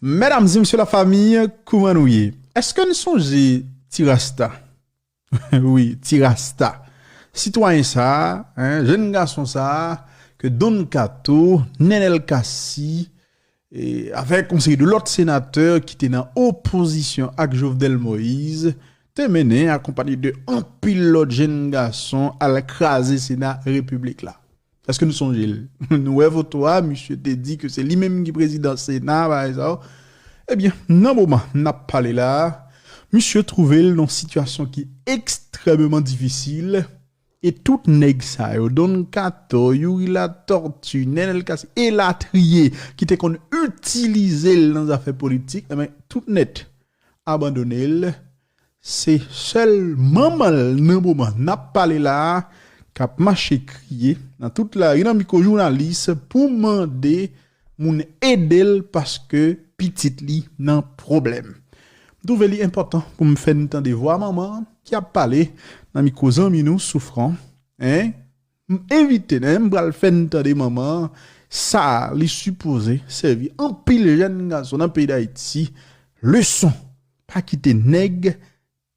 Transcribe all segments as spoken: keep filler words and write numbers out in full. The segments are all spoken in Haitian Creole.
Medam e mesye lafanmi, kouman nou ye? Èske n sonje Ti Rasta? Wi, Ti Rasta. Sitwayen sa a, en, jenn gason sa a, ke Don Kato, Nenel Cassy, e avèk yon seri de lòt senatè ki te nan opozisyon ak Jovenel Moïse, te mennen akonpanye de anpil lòt jenn gason al kraze Sena Repiblik la. Èske nou sonje l? Nou wè foto a, misye te di ke se li menm ki prezidan Sena, bagay sa yo. Ebyen, nan moman n ap pale la a, misye twouve l nan yon sitiyasyon ki ekstrèmeman difisil. E tout nèg sa yo, Don Kato, Youri Latortue, Nenel Cassy, elatriye, ki te konn itilize l nan zafè politik, ebyen, tout nèt abandone l. Se sèl manman l nan moman n ap pale la a k ap mache kriye nan tout lari, nan mikwo jounalis, pou mande moun ede l paske pitit li nan pwoblèm. M twouve li enpòtan pou m fè n tande vwa manman an ki ap pale nan mikwo zanmi nou Soufran, en, m envite n, m pral fè n tande manman an, sa li sipoze sèvi anpil jèn gason nan peyi Dayiti leson. Pa kite nèg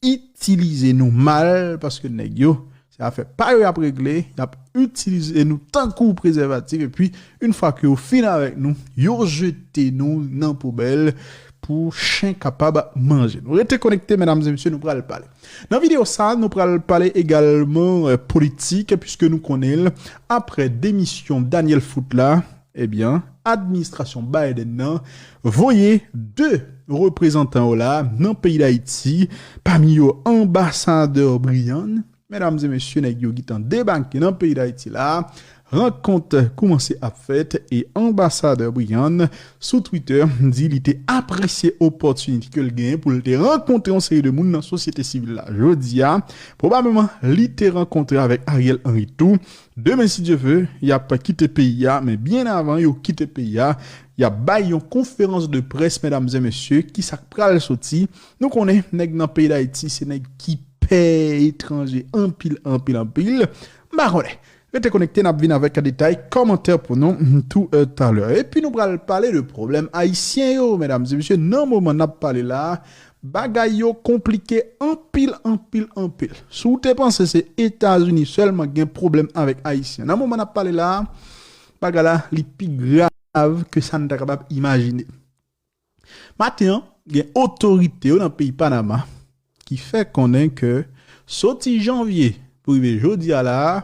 itilize nou mal, paske nèg yo, se afè pa yo y ap regle, y ap itilize nou tankou prezèvatif, epi, yon fwa ke yo fin avèk nou, yo jete nou nan poubèl pou chen kapab manje nou. Rete konekte, medam e mesye, nou pral pale. Nan videyo sa, nou pral pale egalman, eh, politik, piske nou konnen l, apre demisyon Daniel Foot la, ebyen, administrasyon Biden nan voye de reprezantan yo la nan peyi Dayiti, pami yo anbasadè Briand. Medam e mesye, nèg yo gentan debake nan peyi Dayiti la. Rankont koumanse ap fèt e anbasadè Briand sou Twitter di li te apresye opòtinite ke l genyen pou l te rankontre yon seri de moun nan sosyete sivil la. Jodi a, pwobableman, li te rankontre avèk Ariel Henry tou. Demen, si Dye ve, y ap kite peyi a, men byen avan yo kite peyi a, y ap bay yon konferans de près, medam e mesye, ki sa k pral soti. Nou konnen nèg nan peyi Dayiti se nèg ki pè etranje anpil, anpil, anpil. M pa konnen. Rete konekte, n ap vin avèk detay, kòmantè pou nou, tou, eh, talè. Epi nou pral pale de pwoblèm ayisyen yo, medam e mesye, nan moman n ap pale la, bagay yo konplike anpil, anpil, anpil. Si w te panse se Etazini sèlman gen pwoblèm avèk Ayisyen, nan moman n ap pale la, bagay la, li pi grav ke sa n ta kapab imajine. Maten an, gen otorite yo nan peyi Panama ki fè konnen ke soti janvye pou rive jodi a la a,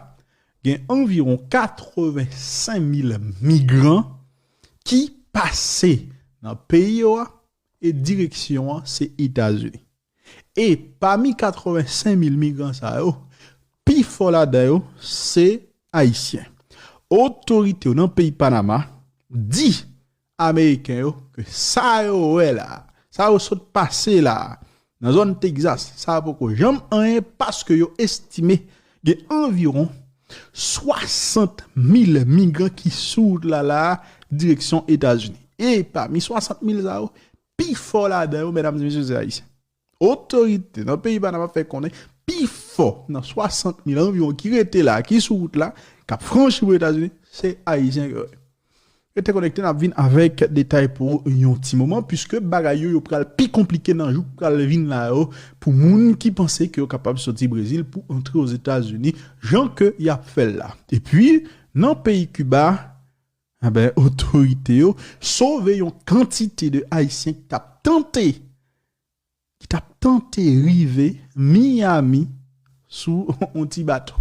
gen anviwon katrevensenk mil migran ki pase nan peyi yo a, e direksyon an se Etazini. E pami katrevensenk mil migran sa yo, pifò ladan yo se Ayisyen. Otorite yo nan peyi Panama di Ameriken yo ke sa yo wè la, sa yo sot pase la, nan zòn Texas, sa poko janm anyen, paske yo estime gen anviwon swasant mil migran ki sou wout la la, direksyon Etazini. E pami swasant mil sa yo, pifò ladan yo, medam e mesye, se Ayisyen. Otorite nan peyi Panama fè konnen pifò nan swasant mil anviwon ki rete la, ki sou wout la, k ap franchi pou Etazini, se Ayisyen yo ye. Rete konekte, n ap vin avèk detay pou yon ti moman, piske bagay yo, yo pral pi konplike nan jou k pral vin la yo, pou moun ki panse ke yo kapab soti Brezil pou antre Ozetazini, jan ke y ap fè l la. Epi, nan peyi Kiba, enben, otorite yo sove yon kantite de Ayisyen ki t ap tante, ki t ap tante rive Miami sou yon ti bato.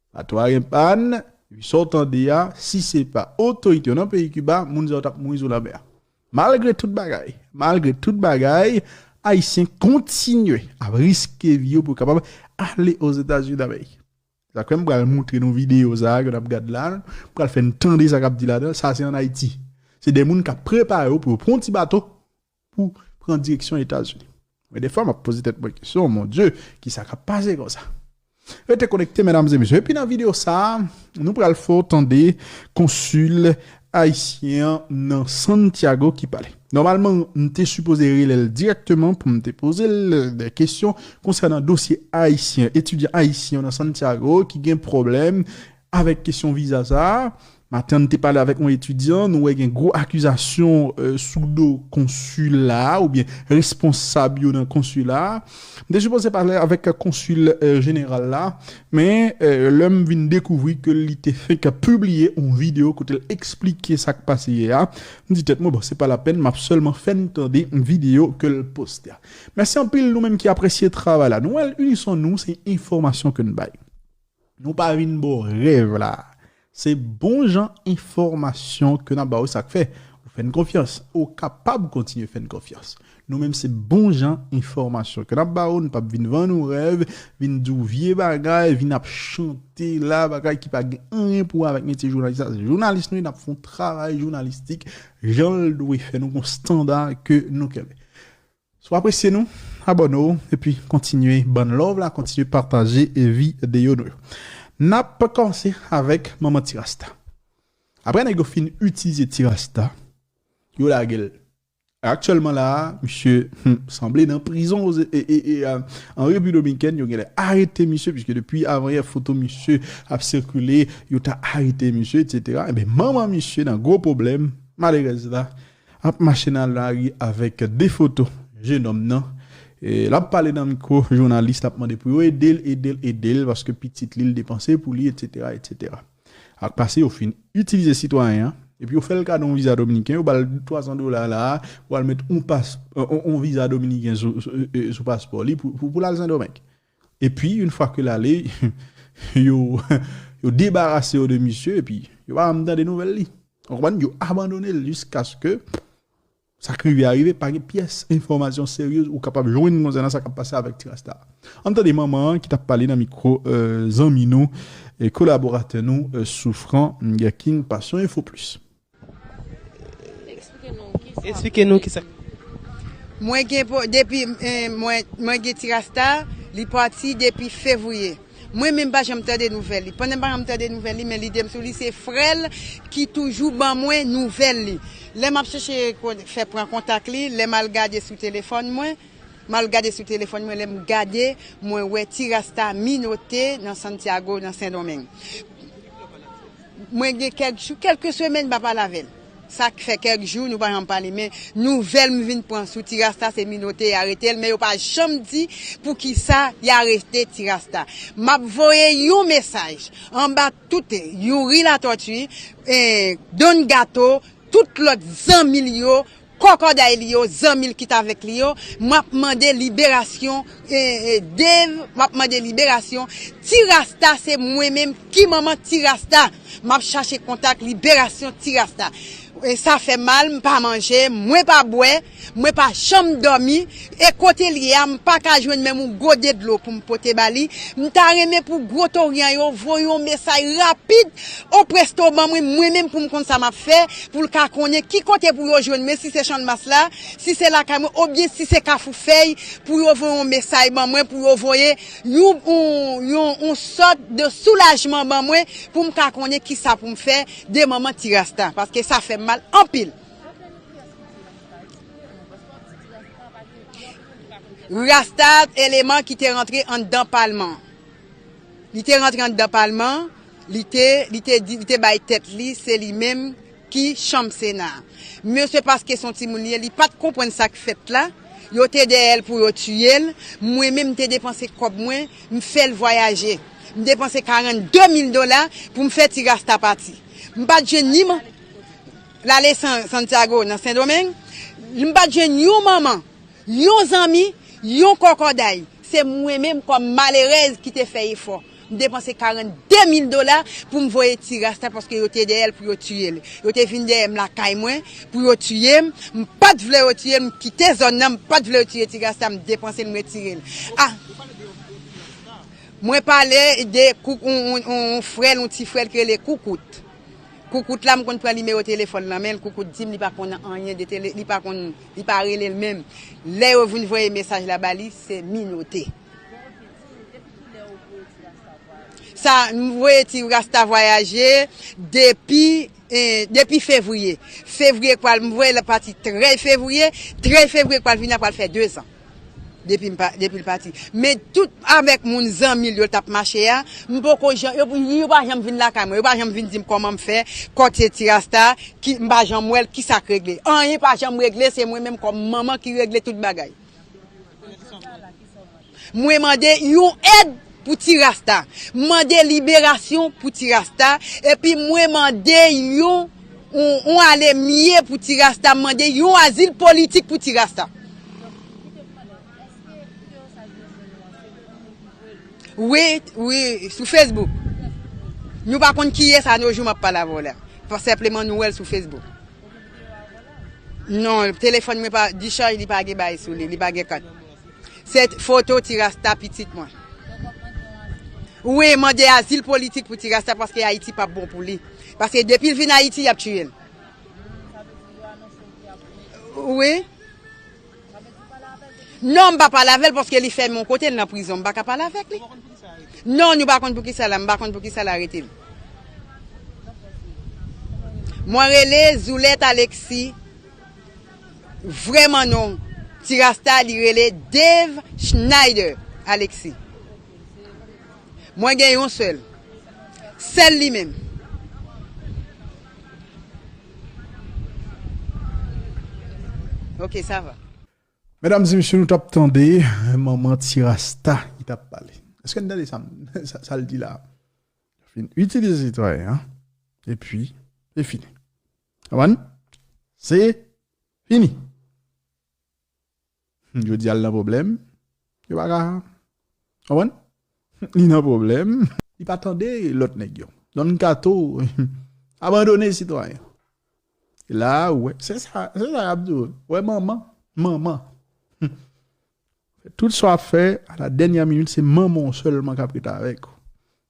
Bato a gen pàn, epi sa w tande a, si se pa otorite yo nan peyi Kiba, moun sa yo t ap mouri sou lanmè a. Malgre tout bagay, malgre tout bagay, Ayisyen kontinye ap riske vi yo pou yo kapab ale Ozetazini Damerik. Sa k fè m pral montre nou videyo sa a ke n ap gad la, m pral fè n tande sa k ap di ladan, sa se ann Ayiti. Se de moun k ap prepare yo pou yo pran yon ti bato pou pran direksyon Etazini. Men defwa, m ap poze tèt mwen kesyon, mon Dye, kisa k ap pase konsa? Rete konekte, medam e mesye. Epi nan videyo sa a, nou pral fè w tande konsil ayisyen an nan Santiago ki pale. Nòmalman, m te sipoze rele l dirèkteman pou m te poze l de kesyon konsènan dosye ayisyen, etidyan ayisyen yo nan Santiago ki gen pwoblèm avèk kesyon viza sa a. Maten, an te pale avèk yon etidyan, nou wè gen gwo akizasyon, eh, sou do konsila a, oubyen responsab yo nan konsila a. M te sipoze pale avèk konsil, eh, jeneral la, men, eh, lè m vin dekouvri ke li te fenk pibliye yon videyo kote l eksplike sa k pase yè a, m di tèt mwen, bon, se pa lapèn, m ap sèlman fè n tande videyo ke l poste a. Mèsi anpil nou menm ki apresye travay la. Nou wè l, Unison Nou, se enfòmasyon ke n bay. Nou pa vin ba w rèv la. Se bon jan enfòmasyon ke n ap ba w, sa k fè ou fè n konfyans. Ou kapab kontinye fè n konfyans. Nou menm, se bon jan enfòmasyon ke n ap ba w. Nou p ap vin vann ou rèv, vin di w vye bagay, vin ap chante la, bagay ki pa gen anyen pou wè avèk metye jounalis la. Se jounalis nou ye, n ap fè yon travay jounalistik jan l dwe fè, nou gon estanda ke nou kenbe. Si w apresye nou, abòne w, epi kontinye ban n love la, kontinye pataje videyo nou yo. N ap kòmanse avèk Manman Ti Rasta. Apre nèg yo fin itilize Ti Rasta, yo lage l. Aktyèlman la a, misye, hmm, sanble nan prizon oze-, e, e, e, a, an Repiblik Dominikèn, yo genlè arete misye, piske depi avanyè foto misye ap sikile, yo ta arete misye, etsetera. Enben, manman misye nan gwo pwoblèm, malerèz la, ap mache nan lari avèk de foto jennonm nan. E l ap pale nan mikwo jounalis, l ap mande pou yo ede l, ede l, ede l, paske pitit li, l depanse pou li, etsetera, etsetera. Ak pase, yo fin itilize sitwayen an, epi yo fè l kado yon viza dominiken, yo ba l twa san dola la, pou al met yon pas-, yon, yon viza dominiken sou, sou, e, sou paspò li pou, pou, pou l al Sendomeng. Epi, yon fwa ke l ale, yo, yo debarase yo de misye, epi yo pa janm tande nouvèl li. Ou konprann? Yo abandone l jiskaske sa k rive a rive, pa gen pyès enfòmasyon serye ou kapab jwenn konsènan sa k ap pase avèk Ti Rasta. Ann tande manman an ki t ap pale nan mikwo, eh, zanmi nou e kolaboratè nou, eh, Soufran King, Passion Info Plus. Eksplike nou kisa. Eksplike nou kisa. Mwen gen po-, depi, eh, mwen, mwen gen Ti Rasta, li pati depi fevriye. Mwen menm pa janm tande nouvèl li. Pandan m pa janm tande nouvèl li, men lide m sou li, se frè l ki toujou ban mwen nouvèl li. Lè m ap chèche kon-, fè pran kontak li, lè m al gade sou telefòn mwen, m al gade sou telefòn mwen, lè m gade, mwen wè Ti Rasta minote nan Santiago, nan Sendomeng. Mwen gen kèk jou, kèk semèn m pa pale avè l. Sa k fè kèk jou nou pa janm pale, men nouvèl m vin pran sou Ti Rasta se minote y arete l, men yo pa janm di poukisa y arete Ti Rasta. M ap voye yon mesaj anba tout Youri Latortue, eh, Don Gato, tout lòt zanmi l yo, kòkòday li yo, zanmi l ki t avèk li yo, m ap mande liberasyon, eh, eh, Dave, m ap mande liberasyon Ti Rasta, se mwen menm ki manman Ti Rasta. M ap chache kontak liberasyon Ti Rasta. E sa fè mal, m pa manje, mwen pa bwè, mwen pa janm dòmi. E kote l ye a, m pa ka jwenn menm yon gode dlo pou m pote ba li. M ta renmen pou Gwo Toryan yo voye yon mesaj rapid o presto ban mwen, mwen menm pou m konn sa m ap fè, pou l ka konnen ki kote pou yo jwenn mwen, si se Channmas la, si se lakay mwen, oubyen si se Kafou Fèy, pou yo voye yon mesaj ban mwen, pou yo voye yon, yon, yon, yon sòt de soulajman ban mwen, pou m ka konnen kisa pou m fè de manman Ti Rasta, paske sa fè m mal anpil. Rasta, eleman ki te rantre anndan palman. Li te rantre anndan palman, li te, li te di, li te bay tèt li, se li menm ki chanm Sena. Mesye, paske se yon timoun li ye, li pa t konprann sa k fèt la. Yo te dèyè l pou yo tiye l. Mwen menm, m te depanse kòb mwen, m fè l vwayaje. M depanse karannde mil dola pou m fè Ti Rasta pati. M pa t jwenn ni man-, l ale San-, Santiago, nan Sendomeng. M pa t jwenn yon manman, yon zanmi, yon kòkòday. Se mwen menm kòm malerèz ki te fè efò. M depanse karannde mil dola pou m voye Ti Rasta paske yo te dèyè l pou yo tiye l. Yo te vin dèyè m lakay mwen pou yo tiye m. M pa t vle yo tiye m, m kite zòn nan, m pa t vle yo tiye Ti Rasta, m depanse l, m retire l. Ah! Mwen pale de kou-, on, on, on, on frè l, on ti frè l ki rele Koukout. Koukout la, m konn pran nimewo telefòn nan men l, Koukout di m li pa konn anyen de tele-, li pa konn, li pa rele l menm. Lè yo vin voye mesaj la ba li, se minote. Sa, m voye Ti Rasta vwayaje depi, eh, depi fevriye. Fevriye k pral, m voye l pati trèz fevriye, trèz fevriye k pral vini a pral fè dezan. Depi m pa, depi l pati. Men tout avèk moun zanmi l yo l t ap mache a, m poko jan, yo, yo pa janm vin lakay mwen, yo pa janm vin di m kòman m fè, kòtye Ti Rasta, ki, m pa janm wè l, ki sa k regle. Anyen pa janm regle, se mwen menm kòm manman ki regle tout bagay. Mwen mande yon èd pou Ti Rasta. M mande liberasyon pou Ti Rasta. Epi mwen mande yon, yon, yon ale mye pou Ti Rasta. M mande yon azil politik pou Ti Rasta. Wi, wi, sou Facebook. Nou pa konn kiyès a nou jou m ap pale avè w la. Senpleman nou wè l sou Facebook. Non, telefòn mwen pa dichaj, li pa gen bay sou li, li pa gen kat. Se foto Ti Rasta pitit mwen. Wi, mande azil politik pou Ti Rasta paske Ayiti p ap bon pou li. Paske depi l vin Ayiti, y ap tiye l. Wi. Non, m pa pale avè l paske li fèmen yon kote, l nan prizon. M pa ka pale avèk li. Non, nou pa konn poukisa la, m pa konn poukisa l arete l. Mwen rele Zoulette Alexis. Vrèman non. Ti Rasta li rele Dave Schneider Alexis. Mwen gen yon sèl. Sèl li menm. Ok, sa va. Medam e mesye, nou t ap tande manman Ti Rasta ki t ap pale. Èske n tande sa, sa, sa l di la? Fin itilize sitwayen an, epi se fini. Konprann? Se fini. Jodi a l nan pwoblèm. Yo pa ka. Konprann? Li nan pwoblèm. Li pa tande lòt nèg yo. Don Kato abandone sitwayen. E la, ou wè, se sa, se sa y ap di w. Ou wè manman, manman. Tout sa w ap fè, a la dènyè minit, se manman w sèlman k ap ret avèk ou.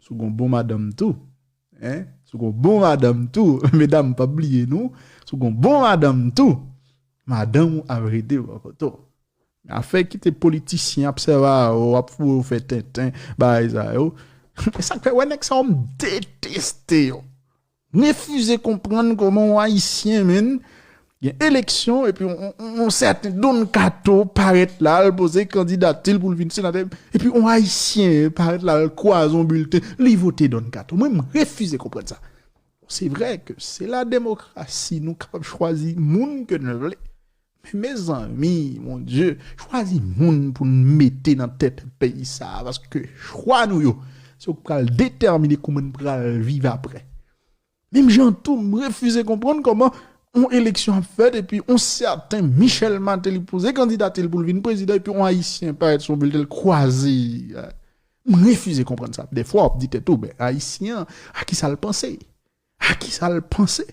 Si w gon bon madanm tou, en, si w gon bon madanm tou, medam, pa bliye nou, si w gon bon madanm tou, madanm ou ap rete bò kote w. Afè kite politisyen ap sèvi a ou, ap foure w fè tenten, bagay sa yo. E sa k fè, wè nèg sa yo, m deteste yo. Refize konprann kòman yon Ayisyen, menn, gen eleksyon, epi yon, yon, yon sèten Don Kato parèt la, l poze kandidati l pou l vin senatè, epi yon Ayisyen parèt la, l kwaze yon bilten, li vote Don Kato. Mwen, m refize konprann sa. Se vrè ke se la demokrasi, nou kapab chwazi moun ke nou vle. Men mezanmi, mon Dye, chwazi moun pou n mete nan tèt peyi sa a, paske chwa nou yo, se yo k pral detèmine kouman n pral viv apre. Menm jan tou, m refize konprann kòman yon eleksyon ap fèt, epi yon sèten Michel Martelly poze kandidati l pou l vin prezidan, epi yon Ayisyen parèt sou yon bilten l kwaze. M refize konprann sa. Dèfwa, w ap di tèt ou, "Ben, Ayisyen an, a ki sa l panse? A ki sa l panse?"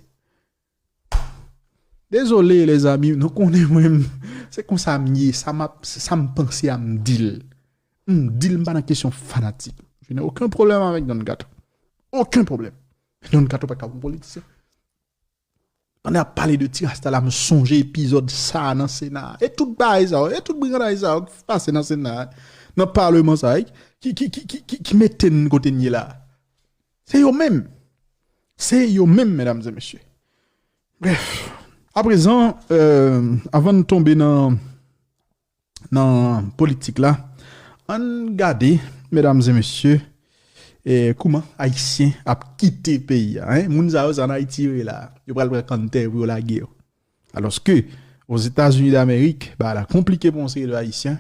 Dezole, lèzanmi, nou konnen mwen, se konsa m ye, sa m ap, sa m panse a, m di l. M di l, m pa nan kesyon fanatik. Je n'ai aucun problème avec Don Kato. Aucun problème. Don Kato pa ka bon politisyen. Pandan y ap pale de Ti Rasta la, m sonje epizòd sa a nan Sena. E tout bagay sa yo, e tout brigandaj sa yo ki pase nan Sena, nan Paleman sa yo, ki, ki, ki, ki, ki, ki mete n kote n ye la. Se yo menm. Se yo menm, medam e mesye. Brèf, aprezan, euh, avan n tonbe nan, nan politik la, ann gade, medam e mesye, e kouman Ayisyen ap kite peyi a, en? Moun sa yo, se ann Ayiti yo ye la. Yo pral pran kanntè pou yo lage yo. Alòske, Ozetazini Damerik, bagay la konplike pou yon seri de Ayisyen.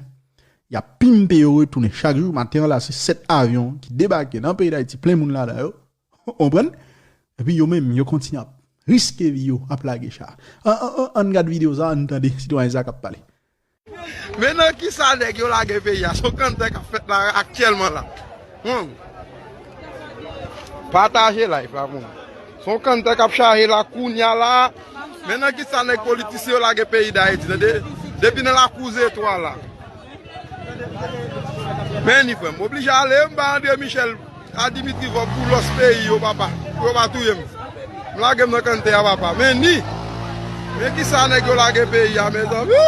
Y ap pimpe yo retounen chak jou. Maten an la, se sèt avyon ki debake nan peyi Dayiti, plen moun ladan yo. Ou konprann? Epi yo menm, yo kontinye ap riske vi yo, ap lage cha. An, an, an, ann gad videyo sa, ann tande sitwayen sa k ap pale. Men nan kisa nèg yo lage peyi a? Se yon kanntè k ap fèt la aktyèlman la. Hmm. Pataje live la pou nou. Se yon kanntè k ap chaje la kounya la. Men nan kisa nèg politisyen yo lage peyi Dayiti, tande? Depi nan lakou Zetwa la. Men ni frè m, m oblije ale, m ba André Michel a Dimitri Vorbe pou lòs peyi yo, papa. Pou yo pa touye m. M lage m nan kanntè a, papa. Men ni. Men kisa nèg yo lage peyi a, mezanmi.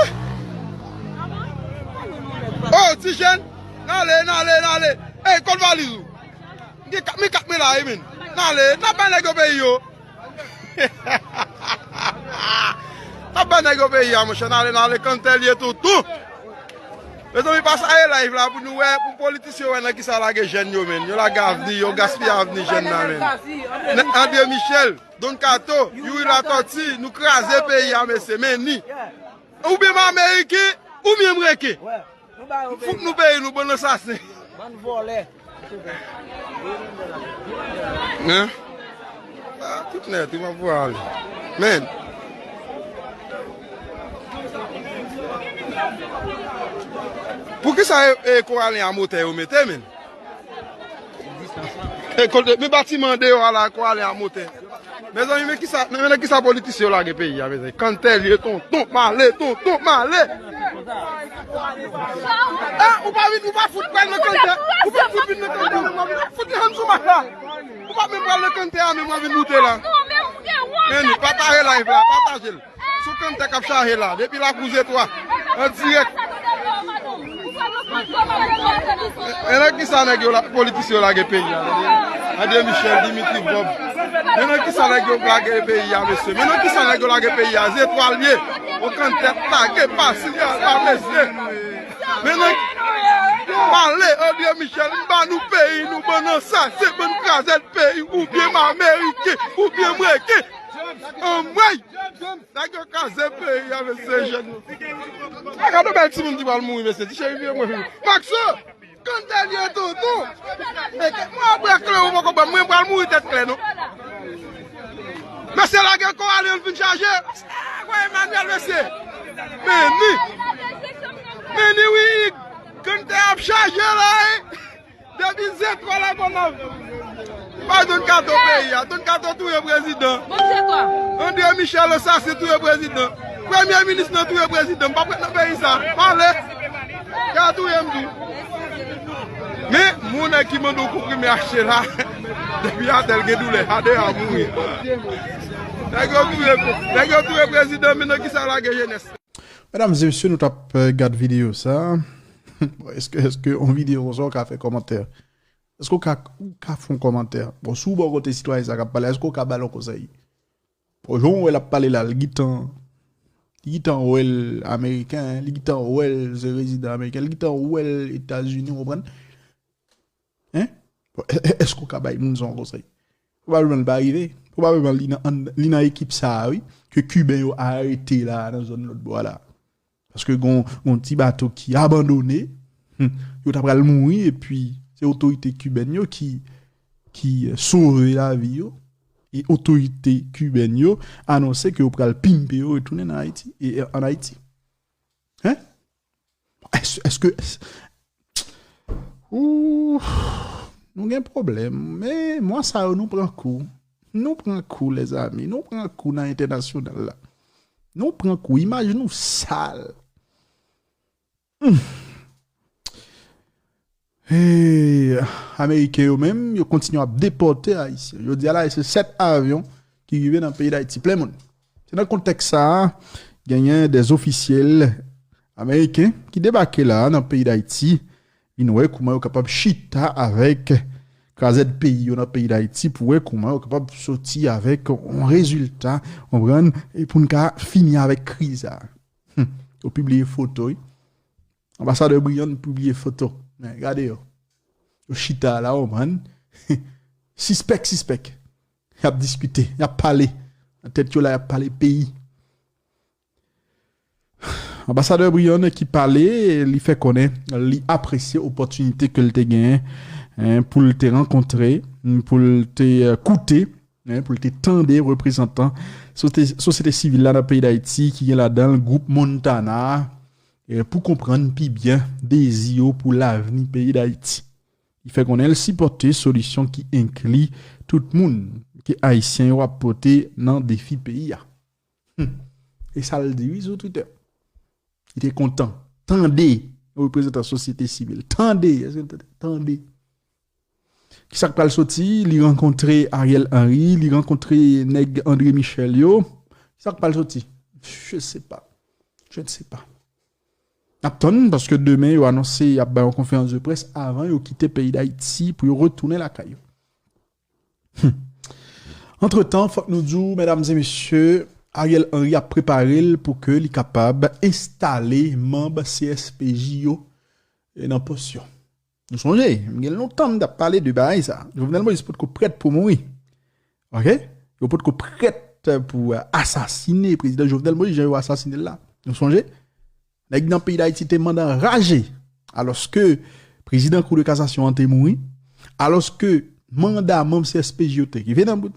Oh, ti jèn. N ale, n ale, n ale. Ey, kot valiz ou? M gen kat mil, kat mil la, wi, men. N ale, n ap bay nèg yo peyi yo. N ap bay nèg yo peyi a, monchè. N ale, n ale, kanntè l ye toutou. Mezanmi, pataje live la pou nou wè, pou politisyen wè nan kisa lage jèn yo, menn. Yo lage avni, yo gaspiye avni jèn nan, menn. André Michel, Don Kato, Youri Latòti, nou kraze peyi a, mesye, men ni. Oubyen m Ameriken, oubyen m Reken. Fout nou peyi nou, bann ansasen. Bann vòlè. Hein? Ah, tout nèt, wi, m ap pwale. Men. Poukisa e, e, Koralen a motè yo mete, men? E kote, men batiman deyò a la, Koralen a motè. Mezanmi, men kisa, men, men nan kisa politisyen yo lage peyi a, mezanmi? Kanntè l ye, tonton, m ale, tonton, m ale. Ah, ou pa vin, ou pa fout pral nan kanntè. Ou pa fout vin nan kanntè, men m ap fout li sou mak la. Ou pa menm pral nan kanntè a, men m ap vin moute la. Men nou pataje live la, pataje l. Sou kanntè k ap chaje la, depi Lakou Zetwa, an dirèk. E nan kisa nèg yo la, politisyen yo lage peyi a, tande? André Michel, Dimitri Vorbe. Men nan kisa nèg yo lage peyi a, mesye? Men nan kisa nèg yo lage peyi a? Zetwal ye, yon kanntè lage pa siyal la, mesye. Men nan, pale, André Michel, m ba nou peyi nou, bann ansasen, bann krazèd peyi, oubyen m Ameriken, oubyen m Reken. Anmwey! Nèg yo kraze peyi a, mesye, jèn yo. A gade bèl timoun ki pral mouri, mesye. Ti cheri vye mwen. Maxo! Kanntè l ye, tonton. Mwen ap bwè kleren, ou poko ban m. Mwen pral mouri tèt klè, non. Mesye, lage Koralen, ann fin chaje. Mesye, a, kwè Emmanuel, mesye. Men ni. Men ni, wi. Kanntè ap chaje la, wi. Depi Zetwal la konn ap. Pa Don Kato peyi a. Don Kato touye prezidan. André Michel ansasen touye prezidan. Premye minis nan touye prezidan. M p ap ret nan peyi sa. M ale. Yo touye m tou. Men, moun ki mande w konprime achte la, depi atè l gen doulè, atè a mouri. Nèg yo touye, nèg yo touye prezidan, men nan kisa lage jenès? Medam e mesye, nou t ap, eh, gad videyo sa. Bon, èske, èske yon videyo konsa w ka fè kòmantè? Èske w ka, ou ka fè yon kòmantè? Bon, si w bò kote sitwayen sa k ap pale, èske w ka ba l yon konsèy? Bon, jan w wè l ap pale la, li gentan, li gentan wè l ameriken, li gentan wè l se rezidan ameriken, li gentan wè l Etazini, w konprann? Hein? Bon, è-, è-, èske w ka bay moun sa yon konsèy? Pwobableman li pa rive. Pwobableman li nan, li nan ekip sa a, wi, ke Kiben yo arete la, nan zòn lòt bò a la. Paske gon, gon ti bato ki abandone, hmm, yo ta pral mouri, epi se otorite kibèn yo ki, ki, eh, sove lavi yo. E otorite kibèn yo anonse ke yo pral pimpe yo retounen nan Ayiti, e, e, ann Ayiti. Hein? Èske, èske, èske, ouh, nou gen pwoblèm. Men, mwa sa yo, nou pran kou. Nou pran kou, lèzami. Nou pran kou nan entènasyonal la. Nou pran kou. Imaj nou sal. Hmm. Hey, Ameriken yo menm, yo kontinye ap depòte Ayisyen. Jodi a la, se sèt avyon ki rive nan peyi Dayiti. Plen moun. Se nan kontèks sa a, genyen de ofisyèl ameriken ki debake la nan peyi Dayiti, vin wè kouman yo kapab chita avèk krazèd peyi yo nan peyi Dayiti pou wè kouman yo kapab soti avèk yon rezilta, konprann, e pou n ka fini avèk kriz sa. Hmm. Yo pibliye foto, wi. Anbasadè Briand pibliye foto. Men, gade yo. Yo chita la, konprann. Sispèk, sispèk. Y ap diskite, y ap pale. Nan tèt yo la, y ap pale peyi. Anbasadè Briand ki pale, li fè konnen li apresye opòtinite ke l te genyen, en, pou l te rankontre, pou l te, eh, koute, en, pou l te tande reprezantan sote-, sosyete sivil la nan peyi Dayiti, ki gen ladan l gwoup Montana, eh, pou konprann pi byen dezi yo pou lavni peyi Dayiti. Li fè konnen l sipòte solisyon ki enkli tout moun ke Ayisyen yo ap pote nan defi peyi a. Hmm. E sa l di, wi, sou Twitter. Li te kontan. Tande reprezantan sosyete sivil. Tande. Èske l tande? Tande. Kisa k pral soti? Li rankontre Ariel Henry, li rankontre nèg André Michel yo. Kisa k pral soti? Je sais pas. Je ne sais pas. N ap tann, paske demen yo anonse y ap bay yon konferans de près avan yo kite peyi Dayiti pou yo retounen lakay yo. Hmm. Antretan, fòk nou di w, medam e mesye, Ariel Henry ap prepare l pou ke li kapab enstale manm C S P J yo e nan pòs yo. Nou sonje, m gen lontan m t ap pale de bagay sa. Jovenel Moïse potko prèt pou mouri. Oke? Yo potko prèt pou asasine prezidan Jovenel Moïse, jan yo asasine l la. Nou sonje? Nèg nan peyi Dayiti te mande anraje, alòske prezidan Kou de Kasasyon an te mouri, alòske manda manm C S P J yo te rive nan bout.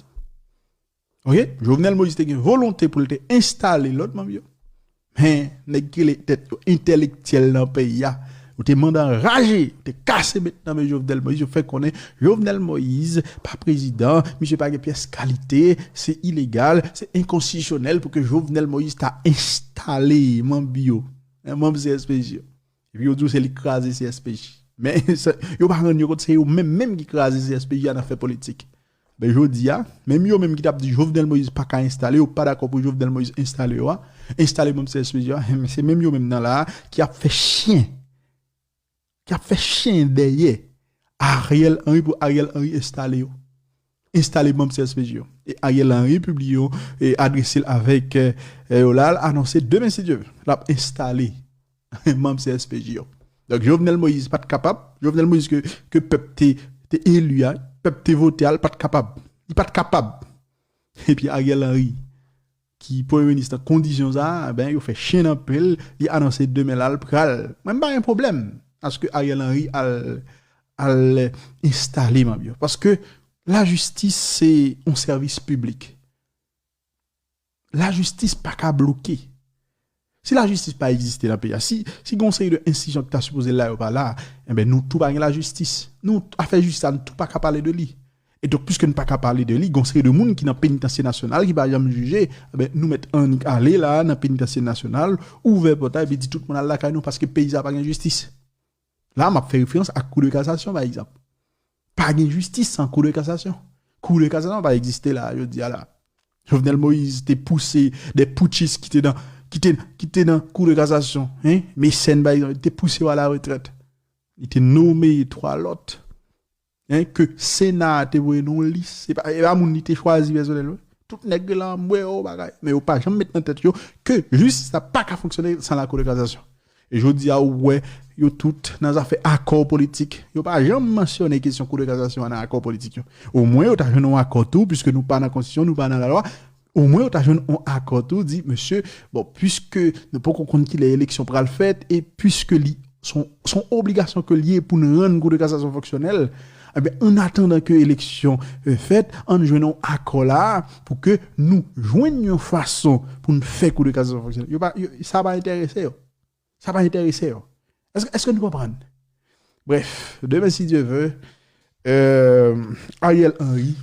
Oke? Jovenel Moïse te gen volonte pou l te enstale lòt manm yo. Men, nèg ki rele tèt yo entèlektyèl nan peyi a, yo te mande anraje, yo te kase met nan men Jovenel Moïse, yo fè konnen Jovenel Moïse pa prezidan, misye pa gen pyès kalite, se ilegal, se enkonstitisyonèl pou ke Jovenel Moïse ta enstale manm yo, manm C S P J yo. Epi yo di w se li k kraze C S P J. Men, yo pa rann yo kont se yo menm menm ki kraze C S P J a nan fè politik. Ben, jodi a, menm yo menm ki t ap di Jovenel Moïse pa ka enstale, yo pa dakò pou Jovenel Moïse enstale yo a, enstale manm C S P J yo a, se menm yo menm nan la a ki ap fè chen, ki ap fè chen dèyè Ariel Henry pou Ariel Henry enstale yo. Enstale manm C S P J yo. E Ariel Henry pibliye yon, e adrese l avèk, e, yo la, l anonse demen, si Dye vle, l ap enstale manm C S P J yo. Donk, Jovenel Moïse pa t kapab, Jovenel Moïse ke, ke pèp te, te eli a, pèp te vote a, l pa t kapab. Li pa t kapab. Epi Ariel Henry, ki premye minis nan kondisyon sa a, ben, yo fè chen nan pye l, li anonse demen la, l pral. Mwen, m pa gen pwoblèm aske Ariel Henry al, al enstale manm yo. Paske lajistis se yon sèvis piblik. Lajistis pa ka bloke. Si lajistis pa egziste nan peyi a, si, si gen yon seri de enstitisyon ki ta sipoze la, yo pa la, enben, nou tou pa gen lajistis. Nou, afè jistis la, nou tou pa ka pale de li. E donk, piske nou pa ka pale de li, gen yon seri de moun ki nan penitansye nasyonal, ki pa janm jije, enben, nou mèt annik ale la, nan penitansye nasyonal, ouvè pòt la, epi di tout moun al lakay nou, paske peyi sa pa gen jistis. La, m ap fè referans ak Kou de Kasasyon, pa egzanp. Pa gen jistis san Kou de Kasasyon. Kou de Kasasyon pa egziste la, jodi a la. Jovenel Moïse te pouse de poutchis ki te nan, ki te, ki te nan Kou de Kasasyon, hein? Mecène, pa egzanp, te pouse yo a la retrèt. Li te nome twa lòt, hein, ke Sena a te voye nan yon lis. Se pa, e pa moun li te chwazi pèsonèl, wi. Tout nèg la, m wè yo bagay. Men yo pa janm met nan tèt yo ke jistis la pa ka fonksyone san la Kou de Kasasyon. E jodi a, ou wè, yo tout nan zafè akò politik. Yo pa janm mansyone kesyon Kou de Kasasyon an nan akò politik yo. Omwen, yo ta jwenn yon akò tou, piske nou pa nan konstitisyon, nou pa nan lalwa. Omwen, yo ta jwenn yon akò tou, di, mesye, bon, piske nou poko konn kilè eleksyon pral fèt, e piske li, son, son obligasyon ke l ye pou n rann Kou de Kasasyon fonksyonèl, ebyen, an atandan ke eleksyon, e, fèt, ann jwenn yon akò la, pou ke nou jwenn yon fason pou n fè Kou de Kasasyon fonksyonèl. Yo pa, yo, sa pa enterese yo. Sa pa enterese yo. Èske, èske nou konprann? Brèf, demen, si Dye vle, euh, Ariel Henry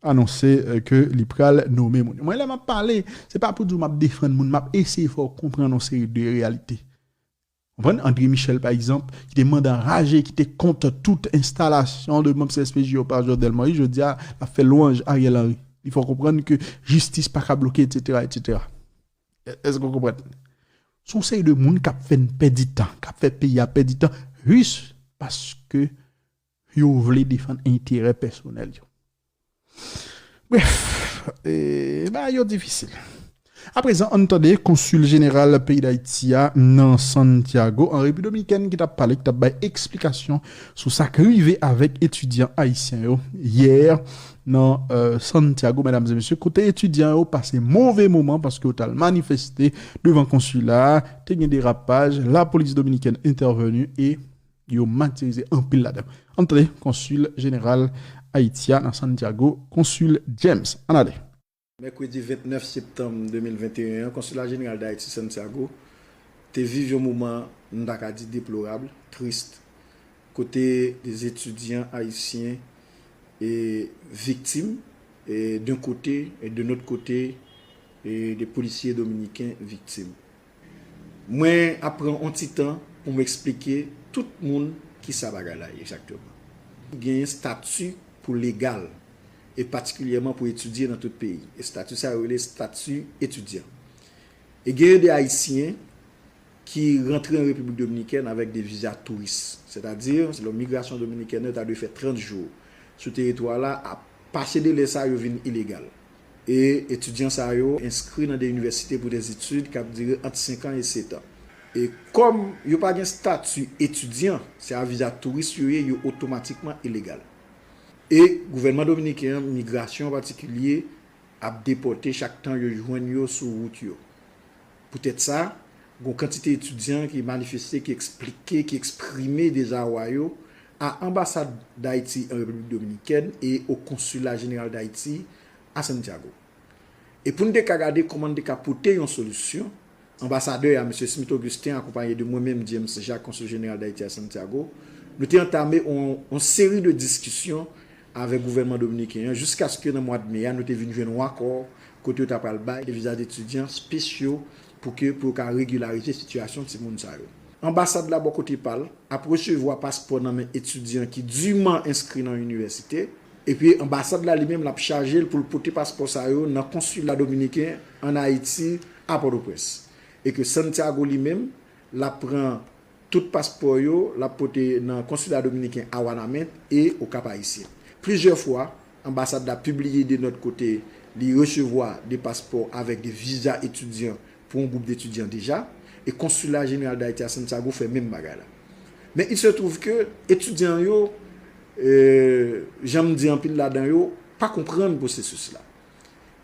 anonse, euh, ke li pral nome moun. Mwen, lè m ap pale, se pa pou di w m ap defann moun, m ap eseye fè w konprann yon seri de reyalite. Konprann? André Michel, pa egzanp, ki te mande anraje, ki te kont tout enstalasyon de manm C S P J yo pa Jovenel Moïse, jodi a, l ap fè lwanj Ariel Henry. Li fè w konprann ke jistis pa ka bloke, etsetera, etsetera. È-, èske w konprann? Se yon seri de moun k ap fè n pèdi tan, k ap fè peyi a pèdi tan, jis paske yo vle defann enterè pèsonèl yo. Brèf, e, bagay yo difisil. Aprezan, ann tande konsil jeneral peyi Dayiti a nan Santiago, an Repiblik Dominikèn, ki t ap pale, ki t ap bay eksplikasyon sou sa k rive avèk etidyan ayisyen yo yè nan, euh, Santiago, medam e mesye, kote etidyan yo pase move moman paske yo t al manifeste devan konsila a, te gen derapaj, lapolis dominikèn entèveni e yo matirize anpil ladan. Ann tande konsil jeneral Ayiti a nan Santiago, konsil James. Ann ale. Mèkredi vennèf septanm de mil venteyen an, konsila jeneral Dayiti Santiago te viv yon moman, m ta ka di, deplorab, tris, kote de etidyan ayisyen e viktim, e d'un kote, e de nòt kote, e de polisye dominiken viktim. Mwen ap pran yon ti tan pou m eksplike tout moun ki sa bagay la ye egzakteman. Genyen stati pou legal, e patikilyèman pou etidye nan tout peyi. E stati sa yo rele stati etidyan. E genyen de Ayisyen ki rantre an Repiblik Dominikèn avèk de viza touris. Sètadi, selon migrasyon dominikèn nan, yo ta dwe fè trant jou sou teritwa la, ap pase delè sa, yo vin ilegal. E etidyan sa yo enskri nan de inivèsite pou dèzetid k ap dire ant senk an e sèt an. E kòm yo pa gen estati etidyan, se a viza touris yo ye, yo otomatikman ilegal. E gouvènman dominiken an, migrasyon an patikilye, ap depòte chak tan yo jwenn yo sou wout yo. Poutèt sa, gen kantite etidyan ki manifeste, ki eksplike, ki eksprime dezawa yo a anbasad Dayiti an Repiblik Dominikèn e o konsila jeneral Dayiti a Santiago. E pou n te ka gade kòman n te ka pote yon solisyon, anbasadè a, mesye Smith Augustin, akonpaye de mwen menm, James Jacques, konsil jeneral Dayiti a Santiago, nou te antame yon, yon seri de diskisyon avèk gouvènman dominiken an, jiskaske nan mwa de me a, nou te vin jwenn yon akò kote yo ta pral bay de viza etidyan spesyo pou ke, pou yo ka regilarize sitiyasyon timoun sa yo. Anbasad la, bò kote pa l, ap resevwa paspò nan men etidyan ki diman enskri nan inivèsite, epi anbasad la li menm l ap chaje l pou l pote paspò sa yo nan konsila dominiken ann Ayiti a Pòtoprens. E ke Santiago li menm, l ap pran tout paspò yo, l ap pote nan konsila dominiken a Wanament e o Kap Ayisyen. Plizyè fwa, anbasad la pibliye de nòt kote li resevwa de paspò avèk de viza etidyan pou yon gwoup de etidyan deja, e konsila jeneral Dayiti a Santiago fè menm bagay la. Men il se trouve ke etidyan yo, e, jan m di, anpil ladan yo pa konprann pwosesis la.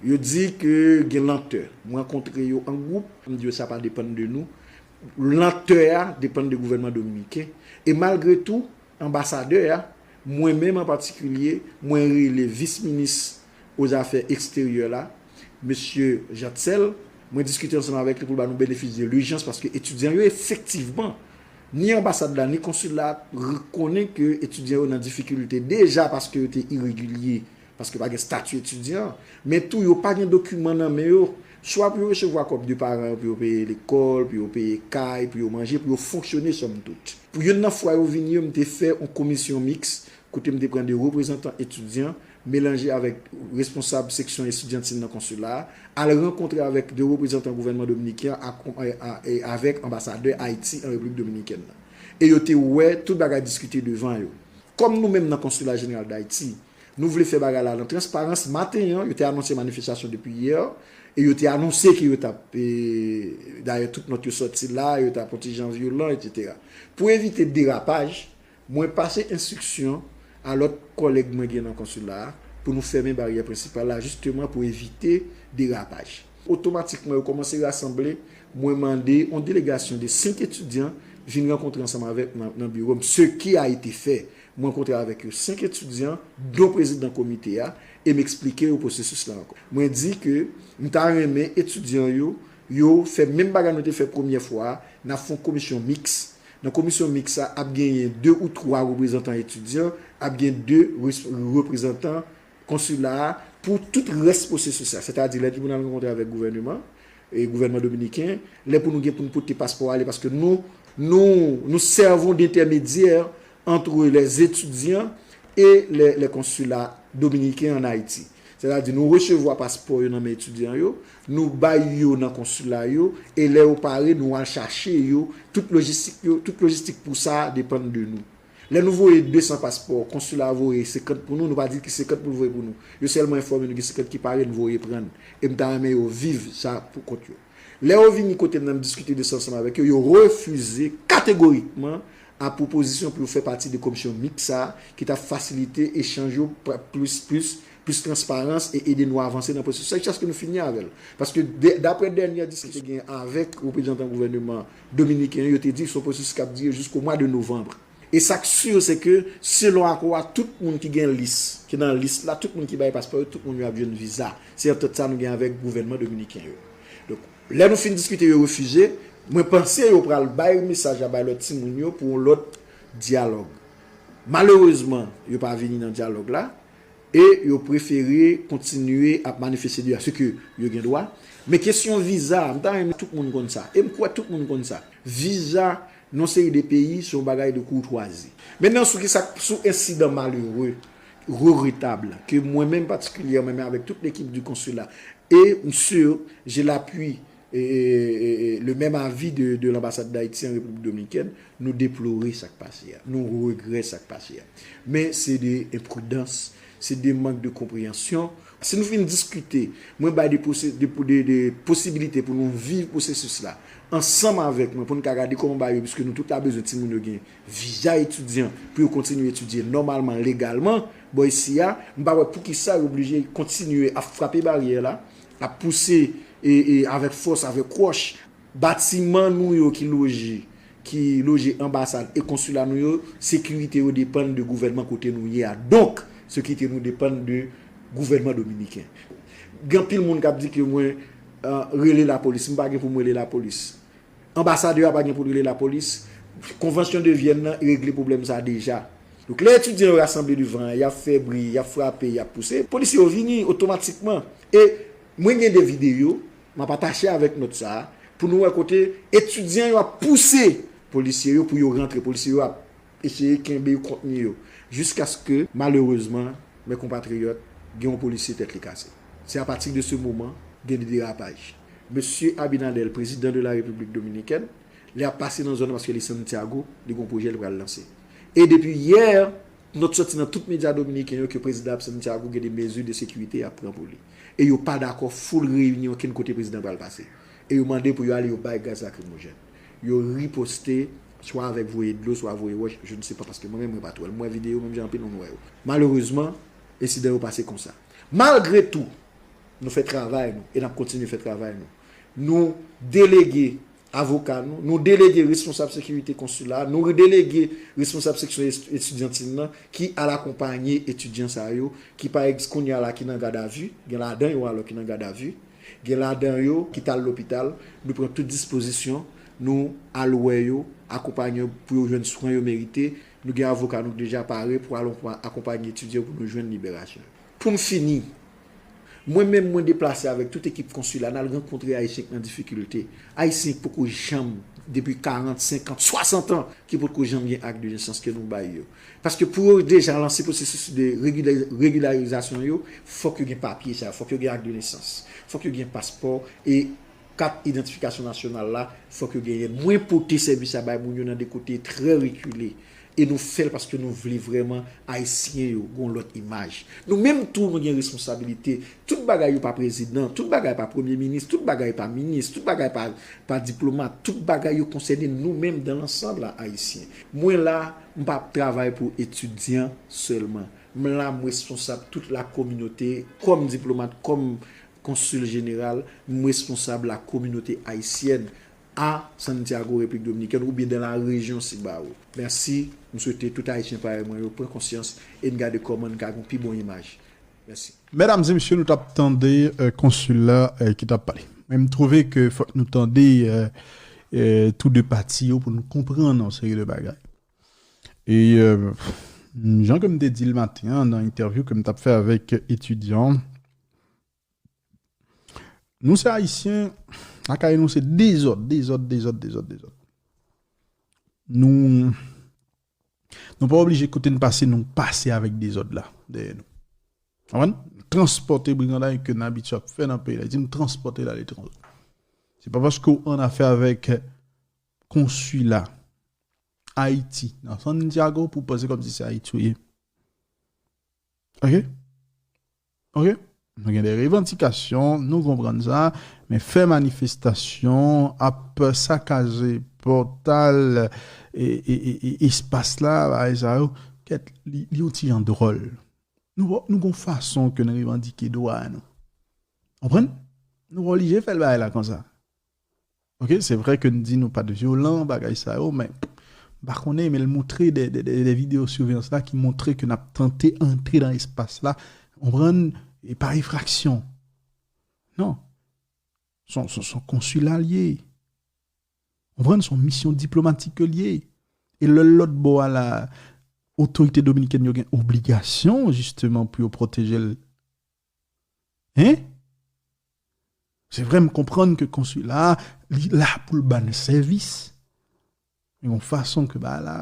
Yo di ke gen lantè. M rankontre yo an gwoup, m di yo sa pa depann de nou. Lantè a depann de gouvènman dominiken. E malgre tou, anbasadè a, mwen menm an patikilye, mwen rele vis minis o zafè eksteryè la, mesye Jatcel, mwen diskite ansanm avèk li pou l ba nou benefis de lijans, paske etidyan yo efektivman, ni anbasad la, ni konsil la, rekonnen ke etidyan yo nan difikilte deja paske yo te iregilye, paske pa gen estati etidyan, men tou yo pa gen dokiman nan men yo, swa pou yo resevwa kòb de paran yo pou yo peye lekòl, pou yo peye kay, pou yo manje, pou yo fonksyone sòm tout. Pou youn nan fwa yo vini yo, m te fè yon komisyon miks kote m te pran de reprezantan etidyan, melanje avèk responsab seksyon estidyantil nan konsila a, al rankontre avèk de reprezantan gouvènman dominiken an, ak, e, a, e, avèk anbasadè Ayiti an Repiblik Dominikèn nan. E yo te wè tout bagay diskite devan yo. Kòm nou menm nan Konsila Jeneral Dayiti, nou vle fè bagay la nan transparans, maten an, yo te anonse manifestasyon depi yè, e yo te anonse ke yo t ap, e, dayè tout nòt yo sòti la, yo t ap yon ti jan vyolan, etsetera. Pou evite derapaj, mwen pase enstriksyon a lòt kòlèg mwen gen nan konsila a pou nou fèmen baryè prensipal la, jisteman pou evite derapaj. Otomatikman, yo kòmanse rasanble, mwen mande yon delegasyon de senk etidyan vin rankontre ansanm avèk nan, nan biwo m, ce qui a été fait. Mwen rankontre avèk yo senk etidyan, dont prezidan komite a, e m eksplike yo pwosesis la ankò. Mwen di ke m ta renmen etidyan yo, yo fè menm bagay nou te fè premyè fwa a, n ap fè yon komisyon miks. Nan komisyon miks sa, ap genyen de ou twa reprezantan etidyan, ap gen de res-, reprezantan konsila a pou tout rès pwosesis la. Sètadi, lè pou n al rankontre avèk gouvèneman, e gouvènman dominiken, lè pou nou gen pou n pote paspò ale, paske nou, nou, nous servons d'intermédiaire entre les étudiants et les, les consulats dominicains en Haïti. Sètadi, nou resevwa paspò yo nan men etidyan yo, nou bay yo nan konsila yo, e lè yo pare, nou al chache yo, tout lojistik yo, tout lojistik pou sa depann de nou. Lè nou voye de san paspò, konsila a voye senkant pou nou, nou pa di ki senkant pou l voye pou nou. Yo sèlman enfòme nou gen senkant ki pare, nou voye pran. E m ta renmen yo viv sa pou kont yo. Lè yo vini kote m nan, m diskite de sa ansanm avèk yo, yo refize kategorikman a pwopozisyon pou yo fè pati de komisyon miks sa a, ki t ap fasilite echanj yo, plis, plis, plis transparans e ede nou avanse nan pwosesis la jiskaske nou fini avè l. Paske de, daprè dènye diskisyon ki te gen avèk reprezantan gouvèneman dominiken yo, yo te di se yon pwosesis k ap dire jisko mwa de novanm. E sa k si, se ke selon akò a, tout moun ki gen lis, ki nan lis la, tout moun ki bay paspò yo, tout moun yo ap jwenn viza. Se antant sa nou gen avèk gouvènman dominiken yo. Donk, lè nou fin diskite, yo refize, mwen panse yo pral bay mesaj la bay lòt timoun yo pou yon lòt dyalòg. Malerezman, yo pa vini nan dyalòg la. E yo prefere kontinye ap manifeste de ce que yo gen dwa. Men kesyon viza, m ta renmen tout moun konn sa. E m kwè tout moun konn sa. Viza nan yon seri de peyi, se yon bagay de koutwazi. Mentnan, sou kisa, sou ensidan malere, regretab, ke mwen menm patikilyèman, men avèk tout lekip di konsila, e m si, j'ai l'appui e, e, e, e, le menm avi de, de l'anbasad d'Ayiti an Repiblik Dominikèn, nou deplore sa k pase a, nou regrè sa k pase a. Men se de enpridans, se de mank de konpreyansyon, Si nou fin diskite, mwen bay de, pose- de, de, de posibilite pou nou viv pwosesis la ansanm avèk mwen, pou n ka gade kòman bagay yo, piske nou tout la bezwen timoun yo gen viza etidyan pou yo kontinye etidye nòmalman, legalman, bò isi a, m pa wè poukisa yo oblije kontinye ap frape baryè la, ap pouse e, e avèk fòs, avèk wòch, batiman nou yo ki loje, ki loje anbasad e konsila nou yo, sekirite yo depann de gouvènman kote nou ye a. Donk, sekirite nou depann de gouvènman dominiken. Gen anpil moun k ap di ke mwen uh, rele lapolis. M pa gen pou m rele lapolis. Anbasadè a pa gen pou l rele lapolis. Konvansyon de Vyèn nan regle pwoblèm sa deja. Donk, lè etidyan yo rasanble devan an, y ap fè bri, y ap frape, y ap pouse, polisye yo vini otomatikman. E mwen gen de videyo, m ap atache avèk nòt sa a, pou nou wè kote etidyan yo ap pouse polisye yo pou yo rantre. Polisye yo ap eseye kenbe yo, kontni yo, jiskaske, malerezman, mes compatriotes, gen yon polisye tèt li kase. Se apati de se moman, gen de derapaj. Mesye Abinader, prezidan de la Repiblik Dominikèn, li ap pase nan zòn nan paske li Santiago, li gen yon pwojè li pral lanse. E depi yè, nòt sòti nan tout medya dominiken yo ke prezidan ap Santiago gen de mezi de sekirite y ap pran pou li. E yo pa dakò foul reyini okenn kote prezidan pral pase. E yo mande pou yo ale yo bay gaz lakrimojèn. Yo riposte, swa avèk voye dlo, swa voye wòch, je ne sais pas, paske mwen menm mwen pa t wè l. M wè videyo menm jan anpil moun wè yo. Malerezman, ensidan yo pase konsa. Malgre tou, nou fè travay nou e n ap kontinye fè travay nou. Nou delege avoka nou, nou delege responsab sekirite konsila, nou delege responsab seksyon es- etidyantil nan ki al akonpanye etidyan sa yo, ki pa egz kounye a la ki nan gadavi, gen ladan yo alò ki nan gadavi, gen ladan yo ki t al lopital, nou pran tout dispozisyon, nou al wè yo, akonpanye yo pou yo jwenn swen yo merite, nou gen avoka nou ki deja pare pou al akonpanye etidyan pou nou jwenn liberasyon. Pou m fini, mwen menm mwen deplase avèk tout ekip konsila, n al rankontre Ayisyen k nan difikilte. Ayisyen k poko janm, depi karant, senkant, swasant an, ki potko janm gen ak de nesans ke nou bay yo. Paske pou yo deja lanse pwosesis de regila- regilarizasyon yo, fòk yo gen papye sa, fòk yo gen ak de nesans, fòk yo gen paspò e kat idantifikasyon nasyonal la, fòk yo genyen l. Mwen pote sèvis sa bay moun yo nan de kote trè rekile. E nou fè l paske nou vle vrèman Ayisyen yo gen yon lòt imaj. Nou menm tou, nou gen responsabilite. Tout bagay yo pa prezidan, tout bagay pa premye minis, tout bagay pa minis, tout bagay pa, pa diplomat, tout bagay yo konsène nou menm dan lansanb la Ayisyen. Mwen la, m pa ap travay pou etidyan sèlman. M la, m responsab tout la kominote, kòm diplomat, kòm konsil jeneral, m responsab la kominote ayisyèn a Santiago, Repiblik Dominikèn, oubyen dan la rejyon Cibao. Mèsi, m swete tout Ayisyen parèy mwen yo pran konsyans e n gade kòman n ka gen yon pi bon imaj. Mèsi. Medam e mesye, nou t ap tande euh, konsil la euh, ki t ap pale. Men m twouve ke fòk nou tande euh, euh, tou de pati yo pou nou konprann yon seri de bagay. E euh, jan ke m te di l maten an nan entèvyou ke m t ap fè avèk etidyan, nou se Ayisyen, lakay nou se dezòd, dezòd, dezòd, dezòd, dezòd. Nou, nou pa oblije kote n pase, nou pase avèk dezòd la dèyè nou. Konprann? Transpòte briganday ke n abitye ap fè nan peyi Dayiti, nou transpòte l aletranje. Se pa paske w an afè avèk konsila Ayiti nan Santiago pou w panse kòmsi se Ayiti w ye. Ok? Ok? Nou gen de revandikasyon, nou konprann sa, men fè manifestasyon, ap sakaje pòtal e, e, e, e espas la, bagay sa yo, kèt, li, li yon ti jan dwòl. Nou, nou gon fason ke n revandike dwa nou. Konprann? Nou pa oblije fè l bagay la konsa. Ok, se vre ke n di nou pa t vyolan, bagay sa yo, men m pa konnen, men l montre de, de, de, de videyo siveyans la ki montre ke n ap tante antre nan espas la, konprann, e pa efraksyon. Non. Se yon, se yon, se yon konsila l ye. Konprann, se yon misyon diplomatik ke l ye. E lè lòt bò a la, otorite dominikèn yo gen obligasyon, jisteman, pou yo pwoteje l. Hein? Se vre, m konprann ke konsila a, li la pou l ba n sèvis. Men yon fason ke bagay la,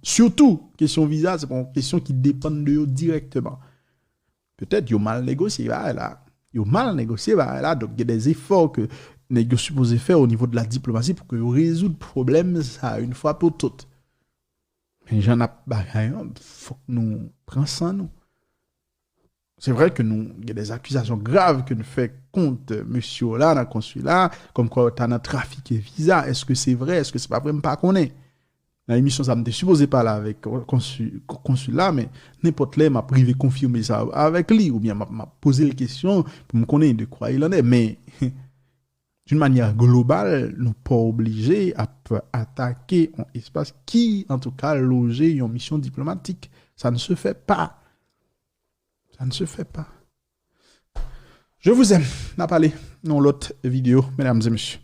sitou kesyon viza, se pa yon kesyon ki depann de yo dirèkteman. Petèt yo mal negosye bagay la. Yo mal negosye bagay la, donk gen de efò ke nèg yo sipoze fè o nivo de la diplomasi pou ke yo rezoud pwoblèm sa yon fwa pou tout. Men jan n ap bagay an, fòk nou pran san nou. Se vre ke nou gen de akizasyon grav ke nou fè kont mesye la nan konsila, kòmkwa yo ta nan trafike viza. Èske se vre? Èske se pa vre? M pa konnen. Nan emisyon sa, m te sipoze pale avèk konsi-, konsil la, men nenpòt lè, m ap rive konfime sa avèk li, oubyen m ap, m ap poze l kesyon pou m konnen de quoi il en est. Men, d'une manière globale, nou pa oblije ap atake yon espas ki, antouka, loje yon misyon diplomatik. Ça ne se fait pas. Ça ne se fait pas. Je vous aime. N a pale nan yon lòt videyo, medam e mesye.